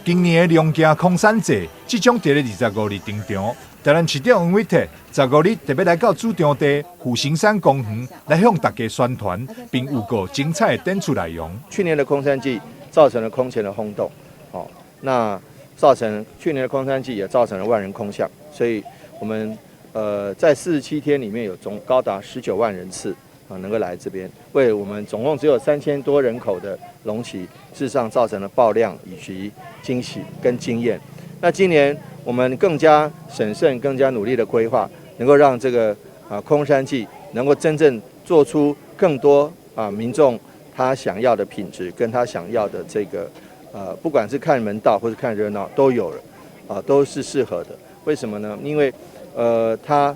今年的龍行空山祭即將佇咧25日登場。台南市長黃偉哲15日特別來到主場地虎形山公園來向大家宣傳，並預告精彩的展出內容。去年的空山祭造成了空前的轟動，哦，那造成去年的空山祭也造成了萬人空巷，所以我們在47天裡面有總高達19萬人次啊能夠來這邊，為我們總共只有3000多人口的龍崎，事實上造成了爆量以及驚喜跟驚豔。那今年我們更加審慎、更加努力的規劃，能夠讓這個空山祭能夠真正做出更多民眾他想要的品質，跟他想要的這個不管是看門道或是看熱鬧都有了，都是適合的。為什麼呢？因為它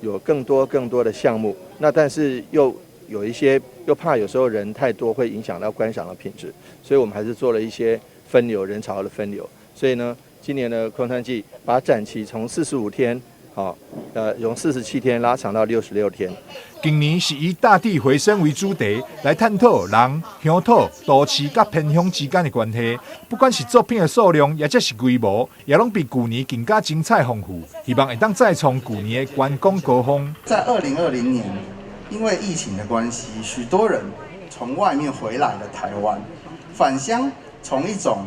有更多更多的項目，那但是又有一些又怕有時候人太多會影響到觀賞的品質，所以我們還是做了一些分流人潮的分流。所以呢，今年的空山祭把展期從45天，好，從47天拉長到66天。今年是以大地回聲為主題，來探討人、鄉土、都市佮偏鄉之間的關係。不管是作品的數量，抑或是規模，也攏比舊年更加精彩豐富。希望會當再創舊年的觀光高峰。在2020年，因為疫情的關係，許多人從外面回來了台灣，返鄉從一種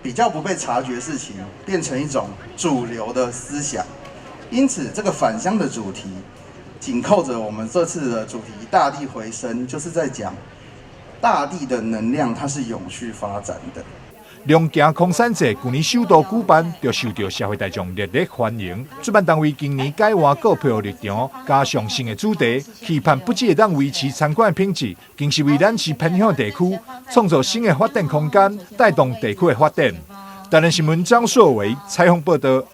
比較不被察覺事情，變成一種主流的思想。因此，這個返鄉的主題緊扣着我們這次的主題“大地回聲”，就是在講大地的能量，它是永續發展的。龍行空山祭舊年首度舉辦，就受到社會大眾熱烈歡迎。主辦單位今年改換購票入場，加上新的主題，期盼不只會當維持參觀的品質，更是為咱市偏鄉地區創造新的發展空間，帶動地區的發展。台南新聞張碩維採訪報道。